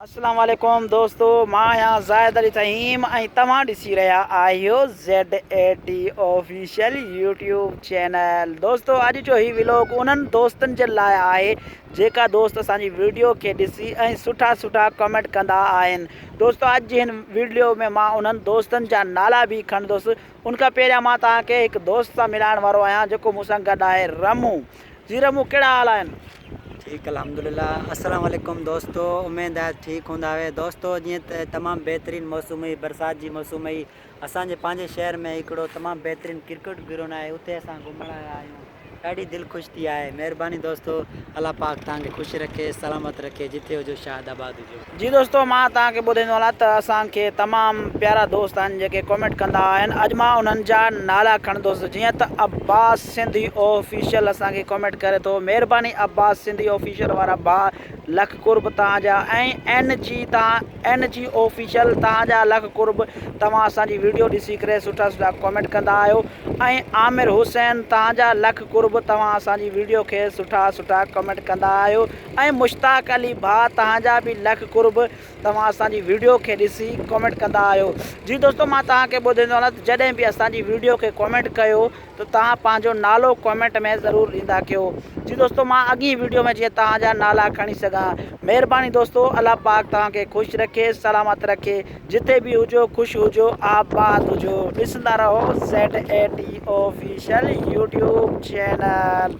اسلام عليڪم دوستو مان آهيان زاهد علي ٿهيم ۽ توهان ڏسي رهيا آهيو Z A T official YouTube channel دوستو اڄ جو هي ولاگ انهن دوستن جي لاء آهي جيڪا دوست اسان جي ويڊيو کي ڏسي ۽ سٺا سٺا ڪمينٽ ڪندا آهن دوستو اڄ جي هن ويڊيو ۾ مان انهن دوستن جا نالا به کڻندس ان کان پهريان مان توهان کي هڪ دوست سان ملائڻ وارو آهيان جيڪو مون سان گڏ آهي رمو جي رمو ڪهڙا حال آهن. ٺيڪ الحمدلله السلام عليڪم دوستو اميد آهي ٺيڪ هوندا وي دوستو جيئن ته تمام بهترين موسم هئي برسات جي موسم هئي اسان جي پنهنجي شهر ۾ هڪڙو تمام بهترين ڪرڪيٽ گرائونڊ آهي اتي اسان گهمڻ آيا آهيون ڏاڍي دل خوش ٿي آهي مهرباني دوستو الله پاڪ توهان کي خوش رکي سلامت رکي جتي هجو شاد آباد هجو. جي دوستو مان توهان کي ٻڌائيندو هلان ته اسان کي تمام پيارا دوست آهن جيڪي ڪمينٽ ڪندا آهن اڄ مان انهن جا نالا کڻندس جيئن ته عباس سنڌي آفيشل اسان کي ڪمينٽ ڪري ٿو مهرباني عباس سنڌي آفيشل وارا ڀاء لک قرب توهان جا ۽ اين جي توهان اين جي آفيشل توهان جا لک قرب توهان اسان جي ويڊيو ڏسي ڪري سٺا سٺا ڪمينٽ ڪندا آهيو ۽ عامر حسين توهان جا لک قرب توهان اسان جي ويڊيو کي سٺا سٺا ڪمينٽ ڪندا آهيو ۽ مشتاق علي ڀاء توهان جا به لک قرب توهان اسان جي ويڊيو کي ڏسي ڪمينٽ ڪندا آهيو جي دوستو مان توهان کي ٻڌائيندو هلان ته جڏهن به اسان جي ويڊيو کي ڪمينٽ ڪيو ته توهان پنهنجو نالو ڪمينٽ ۾ ضرور ڏيندا ڪيو جي دوستو مان اڳين ويڊيو ۾ جيئن توهان جا نالا کڻي سگهان مهرباني دوستو الله پاڪ توهان کي خوش رکي سلامت رکي جتي به هجو خوش هجو آباد هجو ڏسندا رهو Z A T official YouTube channel.